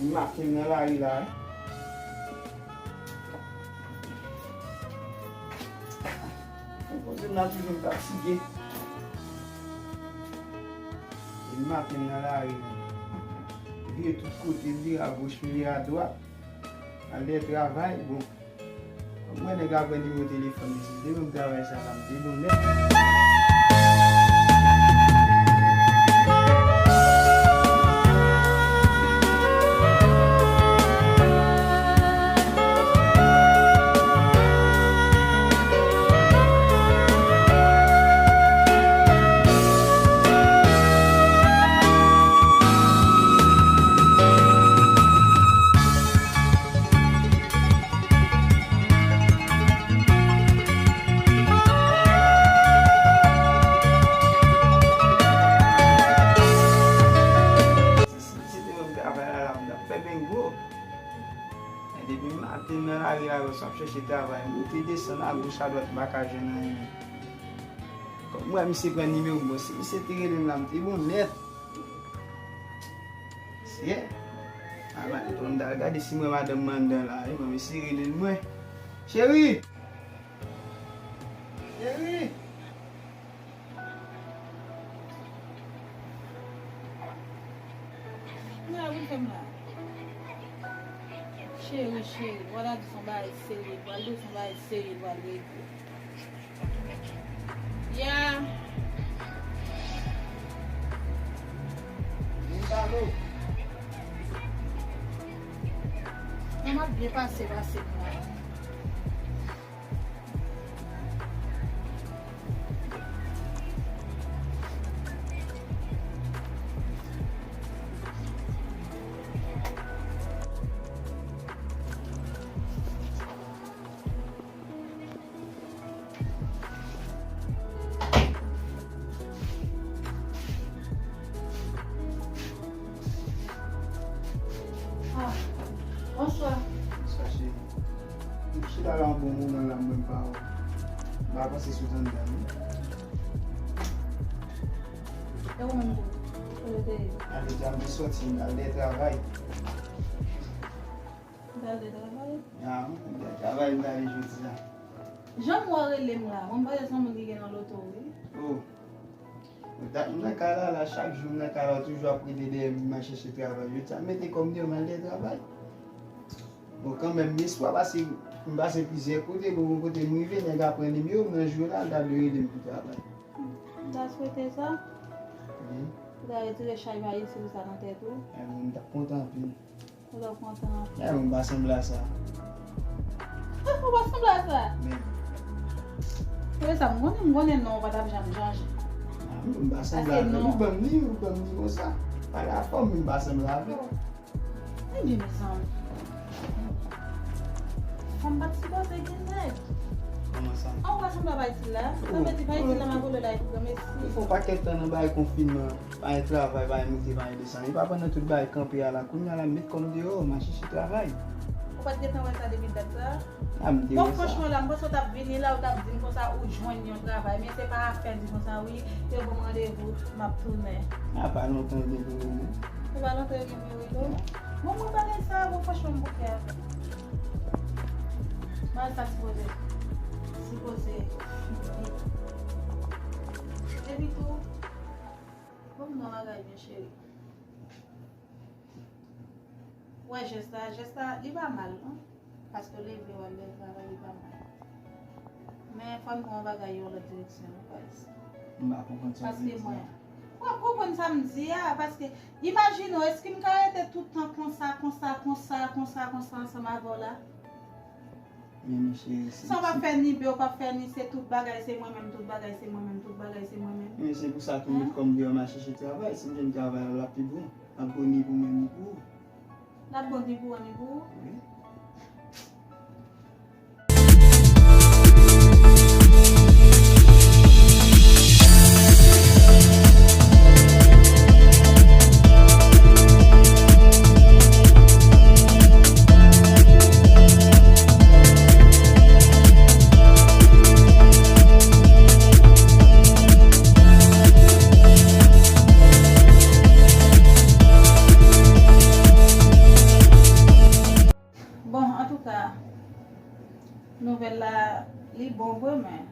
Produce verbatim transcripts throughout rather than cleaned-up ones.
Li make m nan lari la, wi. Mwen poze m nan toujou m fatige. Li make m nan lari la. Vire tout kote, vire agoch, vire adwat. Al dèyè travay, bon. Mwen nèg aprann nimewo telefòn li, si te ban m travay sa la, m te bon nèt. Si, si, si te ban m travay la, la, m t ap fè bengo. Men depi maten nan lari la, yo ap chèche travay. Moute desann agoch adwat, m pa ka jwenn anyen. Kòm mwen, misye pran nimewo m, bon, si misye te rele m la, m te bon nèt. Seyè. Ala, m t al gade si m wè madanm mwen anndan la, wi, mwen, misye rele l mwen. Cheri! Cheri! Mwen la, wi, fè m la. Cheri, cheri, w a di son bagay serye, w a di son bagay serye, w a regle. Ya. Vin pale. Non, m ap byen pase, pase m la. Ah, bonswa. Bonswa, cheri. M chita la yon bon moman la, m menm pa wè w. M pa panse si w t anndan, non. E ou menm tou? Kote w te ye? Ale, dja m te sòti, m t al dèyè travay. Ou t al dèyè travay? Ya, m t al dèyè travay, m t ale jodi a. Jan m wè w rele m la, mwen m panse se yon moun ki gen nan loto, wi. Oh. Mwen ta, m nan kay la, la, chak jou m nan kay la, w toujou ap rele dèyè m, m al chèche travay. Jodi a, m mete kò m deyò, m al dèyè travay. Bon, kanmenm, m espwa, paske m pase plizyè kote, bon, bon, kote m rive, nèg ap pran nimewo m nan jou la, l ta dwe rele m pou travay. M ta swete sa. Wi. Ou ta retire chay mayis ou sa nan tèt ou. Ay, bon, m t ap kontan anpil. Ou t ap kontan anpil. Ay, bon, m pa sanble a sa. Ou pa sanble a sa? Men. Pou sa, m konnen, m konnen non, ou pa t ap janm chanje. Ah, m pa sanble avè l. Ou ban m li, ou ban m li konsa. Pale avè m, m pa sanble avè l. Ebyen, mezanmi. Fanm pa t sipoze gen nèg. Kòman sa? An, ou pa sanble a Paytil la. Sa vle di Paytil la, m ap rele la pou granmesi. Ou fè yon pakèt tan nan bagay konfinman, pa gen travay, pa gen moute, pa gen desann. E pa pandan tout bagay kanpe a la, kounye a la, m met kò m deyò, m al chèche travay. Ou pa t gentan wè sa depi dat sa? A, m te wè sa. Bon, franchman, la, m panse w t ap vini la, ou t ap di m konsa, ou jwenn yon travay. Men se pa afè di konsa, wi, yo ban m randevou, m ap tounen. A, pa lontan, yo gen pou rele. Se pa lontan, yo gen pou rele w? Bon, mwen bagay sa, bon, franchman, m bouke avè l. Bagay sa sipoze, sipoze fini. Epi tou, bon, m nan bagay byen, cheri. Wè, jès la, jès la, li pa mal, non. Paske w leve, w al dèyè travay, li pa mal. Men fò n pran yon bagay yon lòt direksyon, wi, guys. M pa konprann sa w vle di a. Paske mwen, w ap konprann sa m di a, paske imajine w, èske m ka rete tout tan konsa, konsa, konsa, konsa, konsa ansanm avè w la? Men, men, cheri, si, sa w pa fè ni bè, w pa fè ni se tout bagay, se mwen menm, tout bagay, se mwen menm, tout bagay, se mwen menm. Men, se pou sa tou, m met kò m deyò, m al chèche travay. Si m jwenn travay la, l ap pi bon. L ap bon ni pou mwen, ni pou ou. L ap bon ni pou ou, ni pou ou. Wi. Nouvèl la, li bon vre, men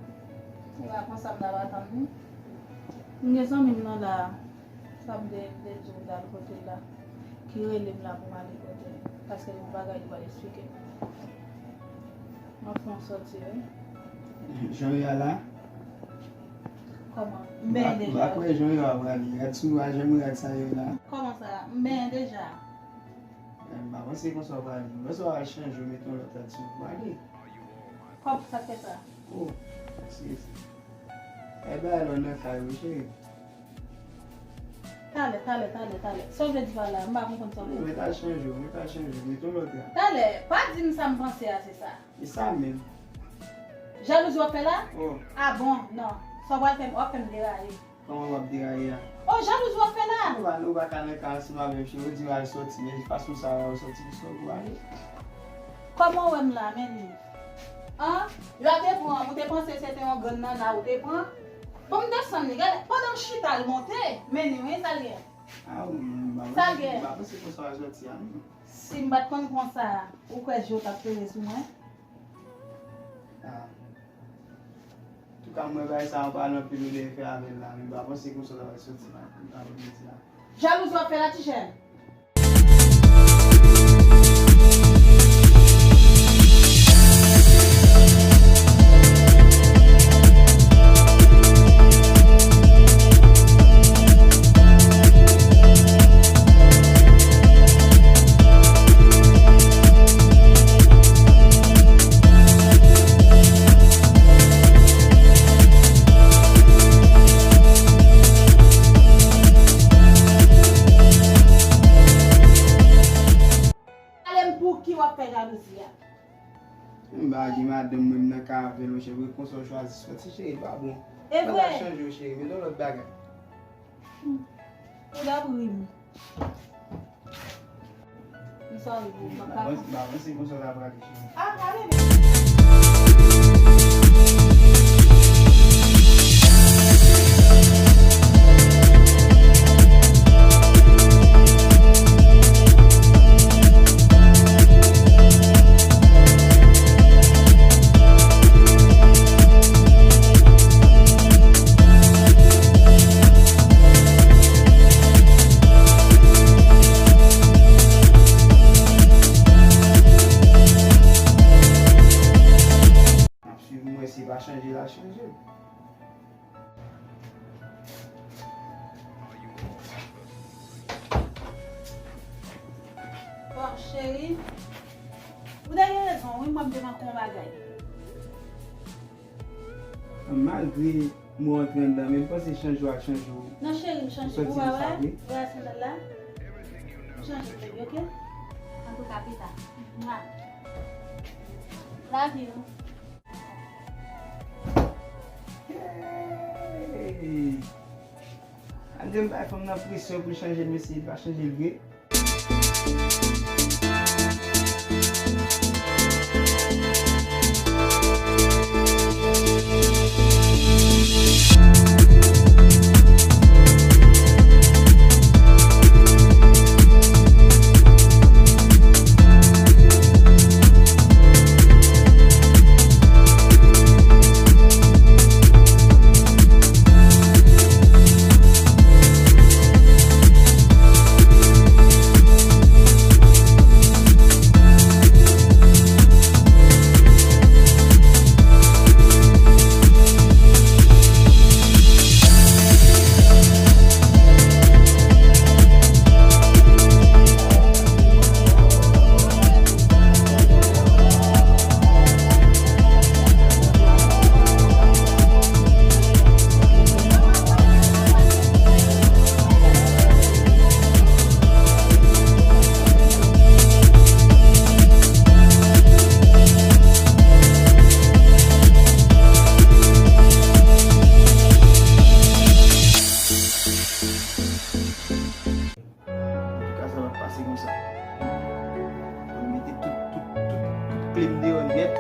se pa konsa m t ap atann li. M gen zanmi m nan la, sa m te, te di w l al kote l la, ki rele m la pou m ale kote l, paske gen yon bagay li pral eksplike m. M ap fè yon sòti, wi. Jan yo ye a la? Kòman? M benyen deja. M pa kwè jan yo a prale. Rad sou a, jan rad sa yo la. Kòman sa? M benyen deja. Eh, m pa panse konsa w prale. M panse w al chanje, w mete yon lòt rad sou ou prale. Kòman sa fè sa? Oh, se, se. Eh ben, alò nan kay ou, cheri. Talè, talè, talè, talè. Sa w vle di pa la? M pa konprann sa w vle di. Mete al chanje, mete al chanje, mete yon lòt rad. Talè, pa di m sa m panse a, se sa. E sa menm. Jalouzi w ap fè la? Oh. Ah bon, non. Sa w pral fè m, w ap fè m deraye. Kòman w ap deraye a? Oh, jalouzi w ap fè la? Ou pa, ou pa ka nan kay ansanm avè m, cheri. Ou di w al sòti, men fason sa a ou sòti, ki sòt ou ale. Kòman w wè m la, men li? An? Yo te pran, ou te panse se te yon grenn nanna ou te pran? Bon, m desann li, gade, pandan m chita, l monte, men li, wi, sa l gen? Ah, m pa panse, m pa panse konsa w al sòti a, non. Si m pa t konn konsa, ou kwè je w t ap tonbe sou mwen? Ah. Antouka, m wè bagay sa a pa anpil ou dwe fè avè l la, men m pa panse konsa w ta pral sòti nan, nan aprèmidi a. Jalouzi w ap fè la, ti jèn? Pale m, pou ki w ap fè jalouzi a? M pa gen madanm mwen, m nan kay avè l, monchè, pou konsa w chwazi sòti, cheri, pa bon. E vre? Mwen ta chanje w, cheri, mete yon lòt bagay. Hmm. Ou t ap ri m. M sorry, boo, m pa ka. M pa panse konsa w ta prale, cheri. Ah, ale, men. M ap swiv, m wè si l pa chanje, l al chanje. Bon, cheri, ou te gen rezon, wi, m ap demanke yon bagay. Malgre mwen antre anndan, men m panse chanje w ak chanje w. Non, cheri, m chanje. Ou pa wè? Ou wè sandal la? M chanje, baby, ok? Antouka, pita. Mwa. Love you. Hey! Ann di m bay fanm nan presyon pou l chanje l, mesye, li pa chanje l vre. Antouka, sa p ap pase konsa. Mwen mete tout, tout, tout, tout kle m deyò nèt.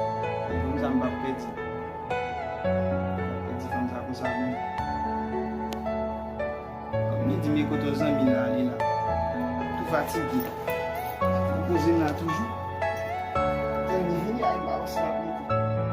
Fanm sa m p ap pèdi. M p ap pèdi fanm sa konsa menm. Kòm li di m e kote zanmi l la, li la. Tou fatige. Li poze m la toujou. Tann li vini, ay, m pa wè si l ap rete.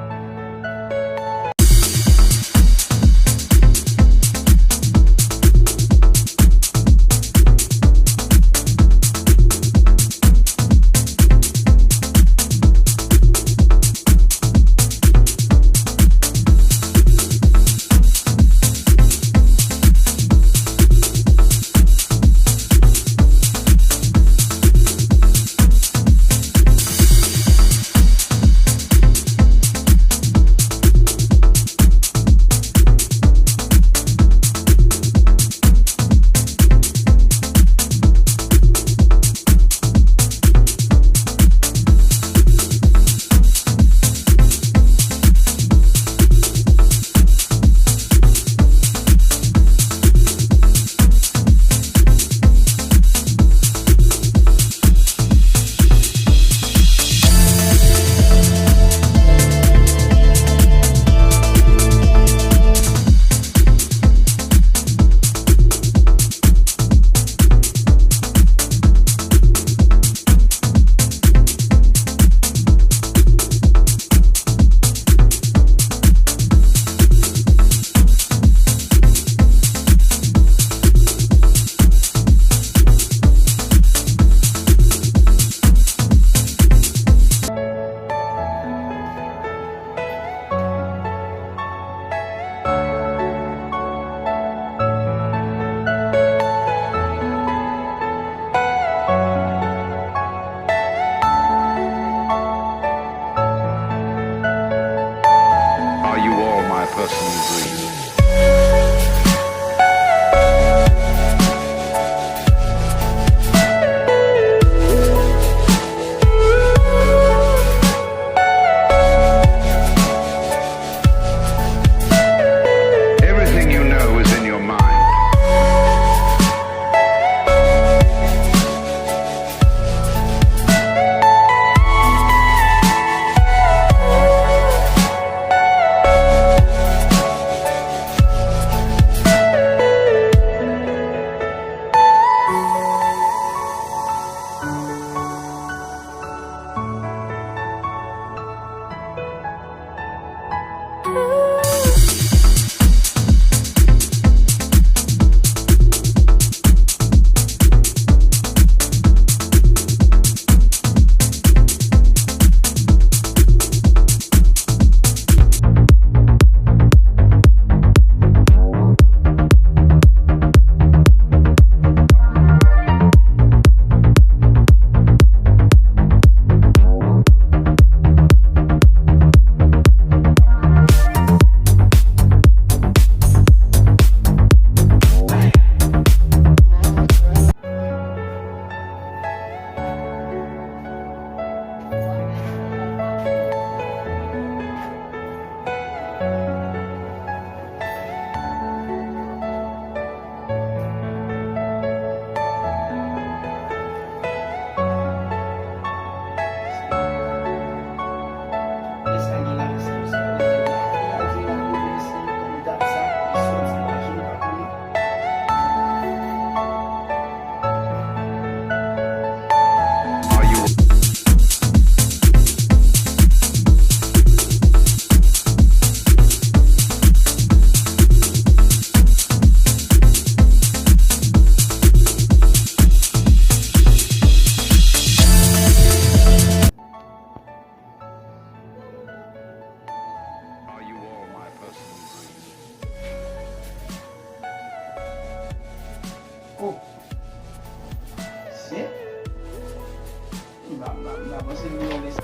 M a, m a, m a panse li yon lè sa.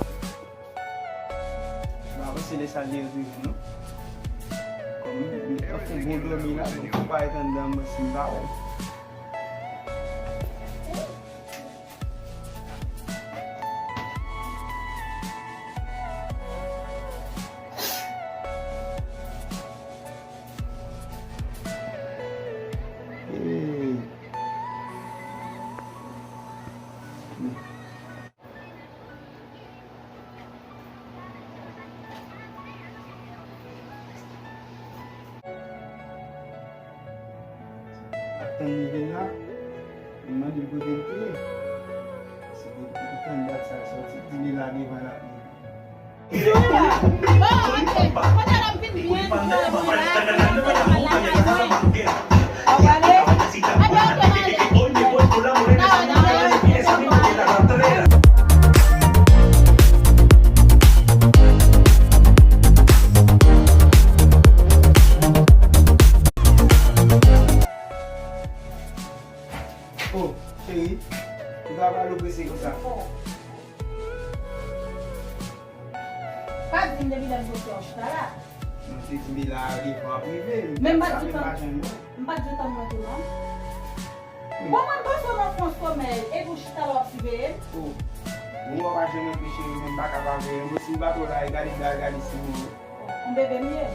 M a panse lè sa li retounen, non. Kòm m t ap fè bon dòmi la, donk, m pa ret anndan, m si m pa wè. Hey. Ap tann li vin la, m mande l kote l te ye. Se pou, pou tann dat sa soti, di li la devan l ap vini. Oh, cheri, ou ka pale w prese konsa. Pa di m depi lè m soti w chita la. Mwen te di m la, devan ap rive. Men m pa t di tan, m pa t di tan mwen te non. Bon, mwen panse w nan fon somèy, epi w chita la w ap siveye m. Oh, bon, w pa janm anpeche m, men m pa ka pa veye m. Si m pa twò la, gade, gade, gade si m. Yon bebe m ye.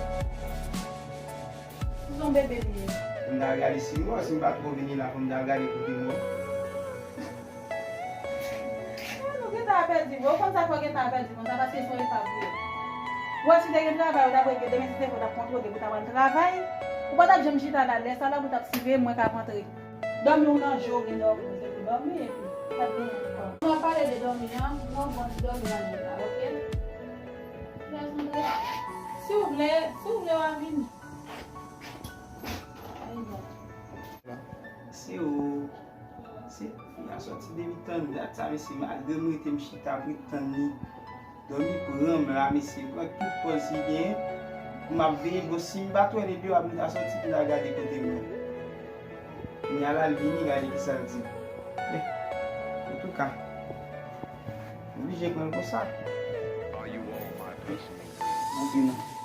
Si se yon bebe m ye. M ta gade si m, si m pa twò vini la, fò m ta gade kote m. Ah, nou gentan pèdi vre. Ou konn sa k fè w gentan pèdi konsa, paske se yon etap vre. Ou wè si te gen travay, ou t ap regle demen, si te fè w t ap kontwole, pou w t ap al travay. Ou pa t ap janm chita la, lè sa la, pou w t ap siveye mwen k ap antre. Dòmi ou nan je w gen dòmi, se pou dòmi, epi, pa t gen ankò. Nou ap pale de dòmi an, nou ap bon ti dòmi nan je la, oke? Lè antre. Si w vle, si w vle, w a vini. Ayi, bon. Se ou. Se fi a soti depi tann dat sa, mesye, malgre m rete m chita pou tann li. Dòmi pran m la, mesye, pran tout pòz li genyen. M ap veye, bon, si m pa t wè l deyò a, m ta soti pou m ta gade kote m ye. Kounye a la, l vini, gade kisa l di. Men, antouka, m oblije pran l konsa. Anpil non.